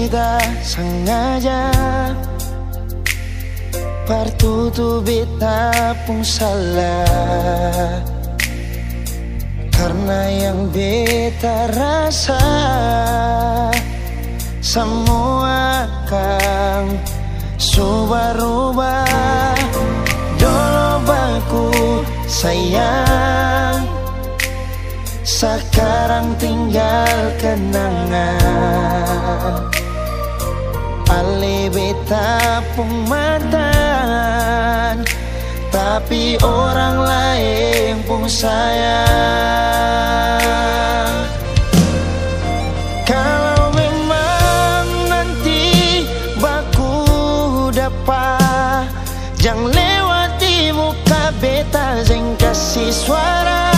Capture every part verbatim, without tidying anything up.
Beta sangaja par tutu beta pung salah, karna yang beta rasa samua akang su barubah. Dolo baku sayang, sakarang tinggal kenangan. Ale beta pung mantan, tapi orang laeng pung sayang. Kalau memang nanti baku dapa, jang lewati muka beta, seng kasi suara.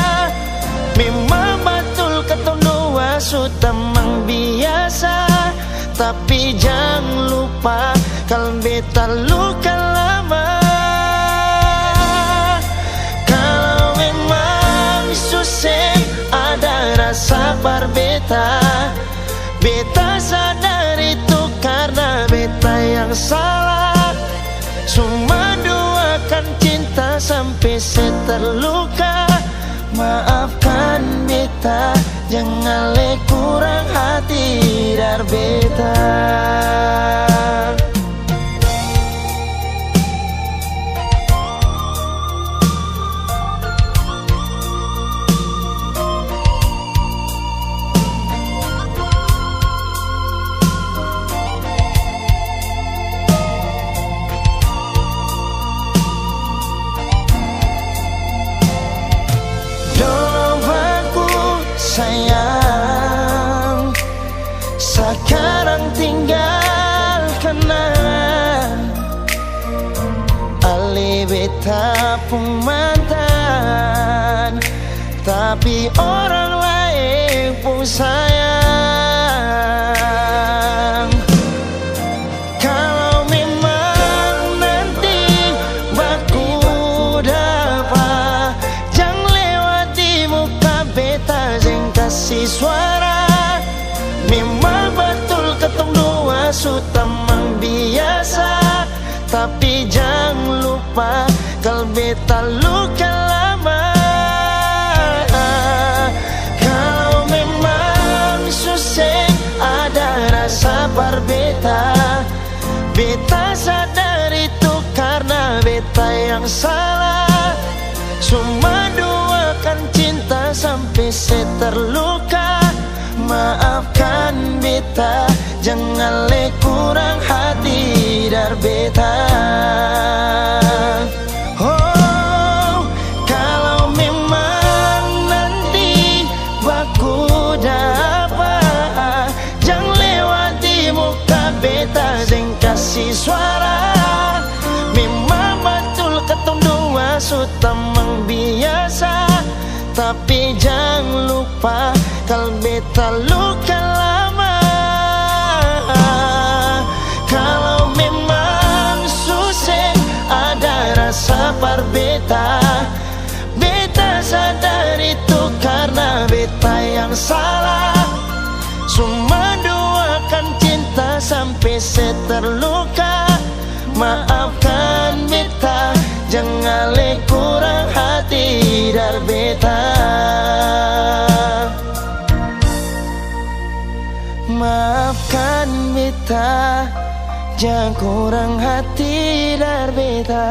Memang batul katong dua su tamang biasa, tapi jang lupa kal beta luka lama. Kalau memang su seng ada rasa par beta, beta sadar itu karna beta yang salah. Su manduakan cinta sampe se terluka. Maafkan beta, jang ale kurang hati dar beta. Dong baku sayang, sakarang tinggal kenang. Ale beta pung mantan, tapi orang laeng pung sayang. Kalau memang nanti baku dapa, jang lewati muka beta, seng kasi suara. Memang batul katong dua su tamang biasa, tapi jang lupa kal beta luka lama. Kalau memang su seng ada rasa par beta, beta sadar itu karna beta yang salah. Su manduakan cinta sampe se terluka. Maafkan beta, jang ale kurang hati dar beta. Oh, kalau memang nanti baku dapa, jang lewati muka beta, seng kasi suara. Memang batul katong dua su tamang biasa, tapi jang lupa kal beta luka lama. Kalau memang su seng ada rasa par beta, beta sadar itu karna beta yang salah. Su manduakan cinta sampe se terluka. Maafkan beta, jang ale kurang hati dar beta. Maafkan beta, jang kurang hati dar beta.